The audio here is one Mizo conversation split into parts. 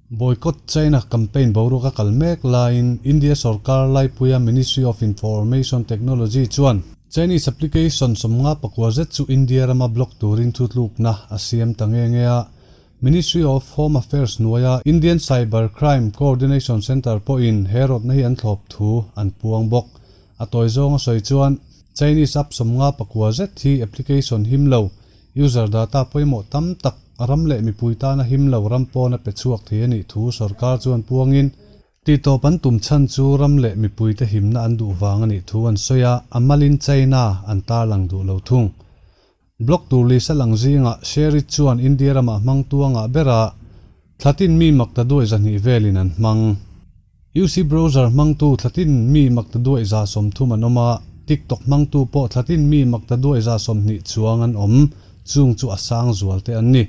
Boycott China campaign boruak a kal mek laiin India sorkar laipuia Ministry of Information Technology chuan Chinese application 54 zet chu India rama block turin thutlukna a siam ta nge nge a. Ministry of Home Affairs hnuaia Indian Cyber Crime Coordination Centre pawhin he rawtna hi an thlawp thu an puang bawk. A tawi zawng a sawi chuan Chinese app 59 zet hi application him lo, user data pawimawh tam tak ram leh mipui tana him lo ram pawn a pe chhuak thei a nih thu sorkar chuan puangin, tihtawp an tum chhan chu ram leh mipuite himna an duh vang a nih thu an sawi a, a malin China an tarlang duh lo thung. Block tur lisa lang zingah Sherry chuan India ramah hmang tuangah bera thlatin mi makta duai 200 velin an hmang. UC Browser hmangtu thlatin mi makta duai 130 an awm a, TikTok hmangtu pawh thlatin mi makta duai 120 chuang an awm, chung chu a sang zual te an ni.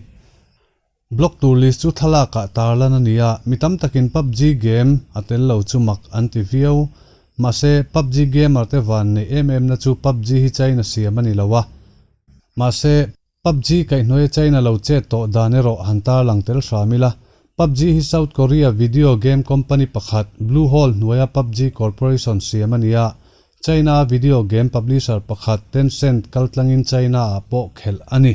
Block tur list chu thlalakah tarlan a ni a, mi tam takin PUBG game a tel lo chu mak an ti viau. Mahse, PUBG gamer te van nei em em na chu PUBG hi China siam a ni lo a. Mahse, PUBG kaihhnuaia China lo chet tawh dan erawh han tarlang tel hram ila, PUBG hi South Korea video game company pakhat Bluehole hnuaia PUBG Corporation siam a ni a, China video game publisher pakhat Tencent kaltlangin China-ah pawh khelh a ni.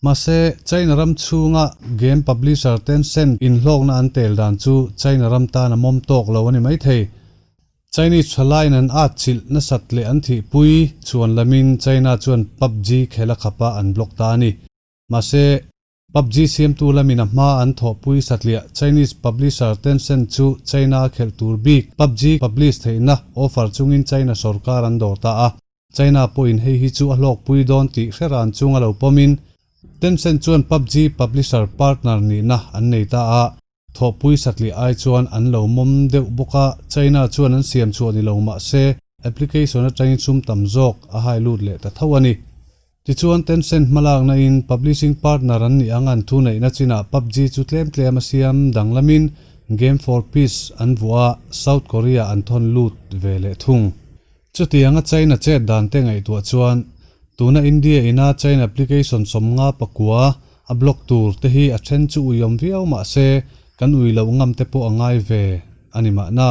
Mahse, China ram chhunga game publisher Tencent inhlawkna an tel dan chu China ram tan a mawm tawk lo a ni maithei. Chinese thalaiin an at chilh nasat leh an thihpui chuan lamin China chuan PUBG khel a khap a an block ta a ni. Mahse, PUBG siamtu lamin a hma an thawhpui satliah Chinese publisher Tencent chu China a khelh tur bik PUBG publish theihna offer chungin China sorkar an dawr ta a. China pawhin hei hi chu a hlawkpui dawn tih hre ran chung a lo pawmin Tencent chuan PUBG publisher partner nihna an nei ta a. Thawhpui satliah ai chuan an lo mawm deuh bawk a, China chuan an siam chhuah ni lo mah se application atangin sum tam zawk a hai lut leh ta tho a ni. Tichuan Tencent hmalakna in publishing partner an nih ang an thu neihna chinah PUBG chu tlem tlem a siam danglamin Game for Peace an vuah a, South Korea an thawn lut ve leh thung. Chutianga China chet dan te ngaihtuah chuan tuna India ina China application 59 a block tur te hi a then chu uiawm viau mah se kan ui loh ngam te pawh a ngai ve a ni mahna.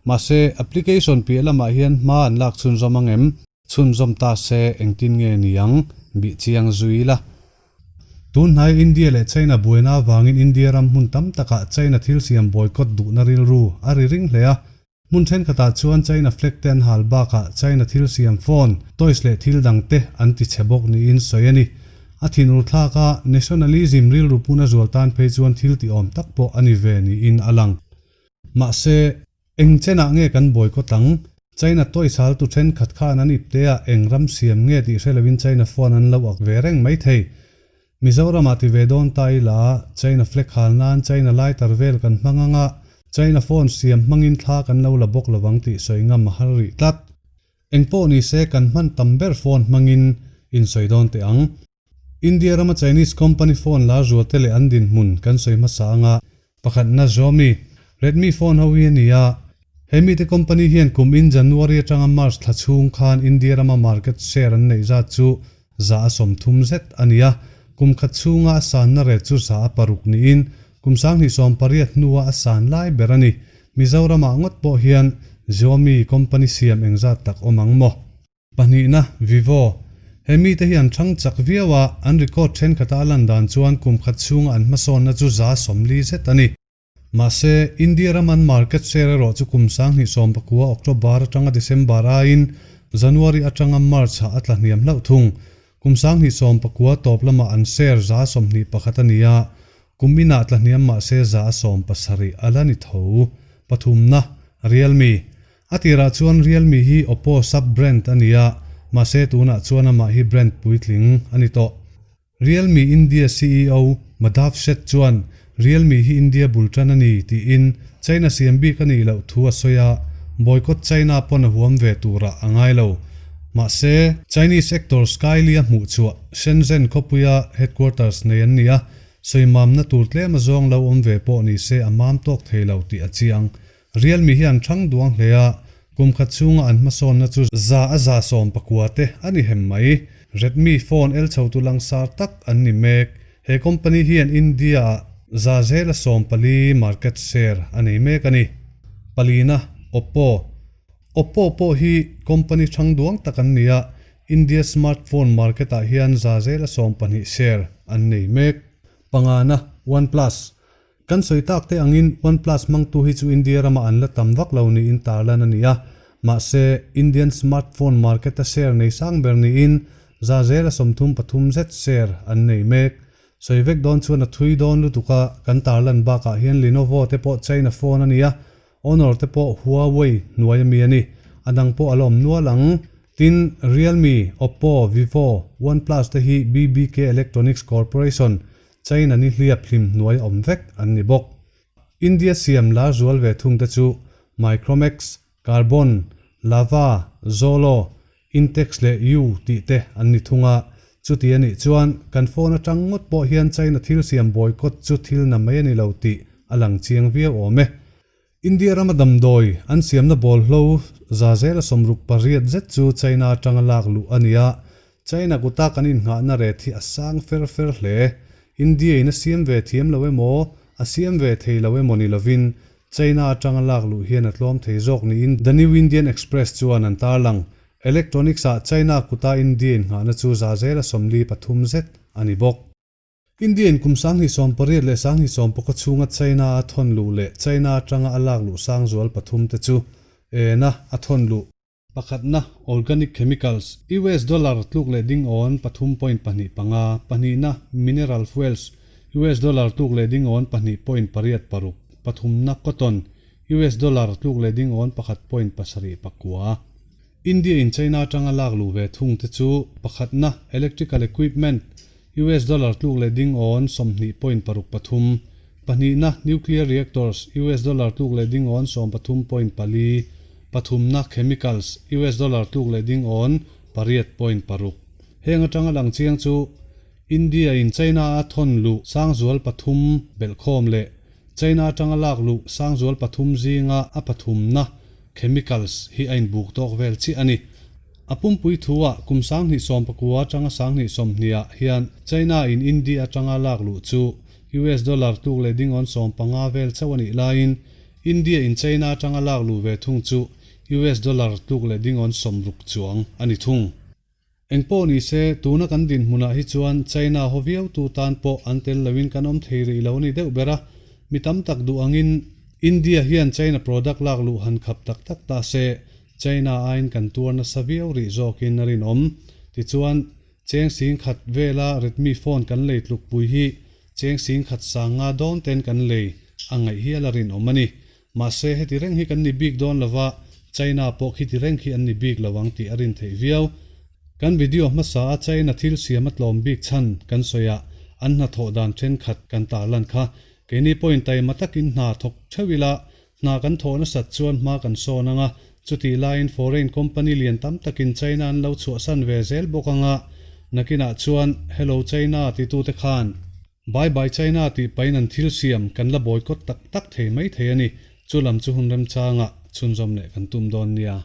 Mahse, application piah lamah hian hma an lak chhunzawm ang em? Chhunzawm ta se engtin nge ni ang? Bih chiang zui la. Tun hnai India leh China buaina avangin India ram hmun tam takah China thil siam boycott duhna rilru a ri ring hle a. Hmun thenkhatah chuan China flag te an hal bakah China thil siam phone, toys leh thil dang te an ti chhe bawk niin sawi a ni. A thinur thlak a, nationalism rilru puna zual tan phei chuan thil ti awm tak pawh a ni ve niin a lang. Mahse, eng chenah nge kan boycott ang? China toys hal tu thenkhat khan an ipte ah eng ram siam nge tih hre loin China phone an lo ak ve reng mai thei. Mizoramah ti ve dawn ta ila, China flag hal nan China lighter vel kan hmang ang a, China phone siam hmangin thla kan lo la bawk lovang tih sawi ngam a har rih tlat. Engpawh ni se kan hman tam ber phone hmangin in sawi dawn teh ang. India rama Chinese company phone lar zual te leh an dinhmun kan sawi hmasa ang a, pakhatna Xiaomi, Redmi phone ho hi a ni a, he mite company hian kum in January atanga March thla chhung khan India rama market share an neih zat chu 130 zet a ni a, kum khat chhunga a sanna rate chu 6% niin kum 2018 hnua a san lai ber a ni. Mizoramah ngawt pawh hian Xiaomi company siam engzat tak awm ang maw? Pahnihna, Vivo. He mite hi an thang chak viau a, an record thenkhatah a lan dan chuan kum khat chhunga an hmasawnna chu 140 zet a ni. Mahse, India ram an market share erawh chu kum 2019 October atanga December aiin January atanga March ah a tla hniam hlauh thung. Kum 2019 tawp lamah an share 21% a ni a, kum inah tla hniam mahse 70% a la ni tho. Pathumna, Realme. A tirah chuan Realme hi Oppo sub-brand a ni a, mahse tunah chuan amah hi brand puitling a ni tawh. Realme India CEO Madhav Sheth chuan Realme hi India bul tan a ni tiin China siam bik a nih loh thu a sawi a, boycott China pawn a huam ve turah a ngai lo. Mahse, Chinese actor Sky Li a hmuh chhuah Shenzhen khawpuia headquarters nei an ni a, sawimamna tur tlem a zawng lo awm ve pawh ni se a mam tawk thei lo tih a chiang. Realme hi an thang duang hle a, kum khat chhunga an hmasawnna chu 119% te a ni hem mai. Redmi phone el chho tu langsar tak an ni mek. He company hian India-ah. Zazela 14 market share a nei mek a ni. Palina, Oppo. Oppo pawh hi company thang duang tak an ni a, India smartphone market ah hian zazela 12 share an nei mek. Pangana, OnePlus. Kan sawi tak te angin OnePlus hmangtu hi chu India rama an la tam vak lo niin tarlan a ni a, mahse Indian smartphone market a share nei sang ber niin zazela 33 zet share an nei mek. Sawi vek dawn chuan a thui dawn lutuk a, kan tarlan bakah hian Lenovo te pawh China phone a ni a, Honor te pawh Huawei hnuai ami a ni. A dang pawh a la awm nual ang. Tin, Realme, Oppo, Vivo, OnePlus te hi BBK Electronics Corporation, China ni hliap hlim hnuai awm vek an ni bawk. India siam lar zual ve thung te chu Micromax, Karbonn, Lava, Zolo, Intex leh U tih te an ni thung a. Chuti a nih chuan kan phone atang ngawt pawh hian China thil siam boycott chu thil na mai a ni lo tih a lang chiang viau awm e. India rama damdawi an siamna bawlhlo za zela 68 zet chu China atanga lak luh a ni a, China kuta kan innghahna ret hi a sang fer fer hle. India in a siam ve thiam lo emaw, a siam ve thei lo emaw ni lovin China atanga lak luh hian a tlawm thei zawk niin The New Indian Express chuan an tarlang. Electronics ah China kuta India innghahna chu za zela 43 zet a ni bawk. India in kum 2018 leh 2019 chhunga China a thawn luh leh China atanga a lak luh sang zual pathum te chu ena a thawn luh. Pakhatna, Organic Chemicals, US dollar tluk leh ding awn 3.25, pahnihna, Mineral Fuels, US dollar tluk leh ding awn 2.86, pathumna, Cotton, US dollar tluk leh ding awn 1.79. India in China atanga lak luh ve thung te chu pakhatna, Electrical Equipment, US dollar tluk leh ding awn 20.63, pahnihna, Nuclear Reactors, US dollar tluk leh ding awn 13.4, pathumna, Chemicals, US dollar tluk leh ding awn 8.6. Heng atanga lang chiang chu India in China a thawn luh sangzual pathum belhkhawm leh China atanga lak luh sangzual pathum zinga a pathumna Chemicals hi a inbuk tawk vel chiah a ni. A pumpui thu-ah kum 2019 atanga 2020-ah hian China in India atanga lak luh chu US dollar tluk leh ding awn 15 vel chauh a nih laiin India in China atanga lak luh ve thung chu US dollar tluk leh ding awn 60 chuang a ni thung. Engpawh ni se, tuna kan dinhmunah hi chuan China haw viau tu tan pawh an tel loin kan awm thei rih lo a ni deuh ber a, mi tam tak duh angin India hian China product lak luh han khap tak tak ta se, China aiin kan tuar nasa viau rih zawkin a rinawm. Tichuan, cheng sing khat vela Redmi phone kan lei tlukpui hi cheng sing khat sang nga dawn ten kan lei a ngaih hial a rinawm a ni. Mahse, heti reng hi kan ni bik dawn lova, China pawh khiti reng khi an ni bik lo ang tih a rin theih viau. Kan video hmasa a China thil siam a tlawm bik chhan kan sawi ah an hnathawh dan thenkhat kan tarlan kha. Keini pawhin taima takin hna thawk theuh ila, hna kan thawh nasat chuan hma kan sawn ang a, chutih laiin foreign company lian tam takin China an lo chhuahsan ve zel bawk ang a, nakinah chuan Hello China titute khan Bye bye China tih pahin an thil siam kan la boycott tak tak thei mai thei a ni. Chu lam chu hun remchangah chhunzawm leh kan tum dawn nia.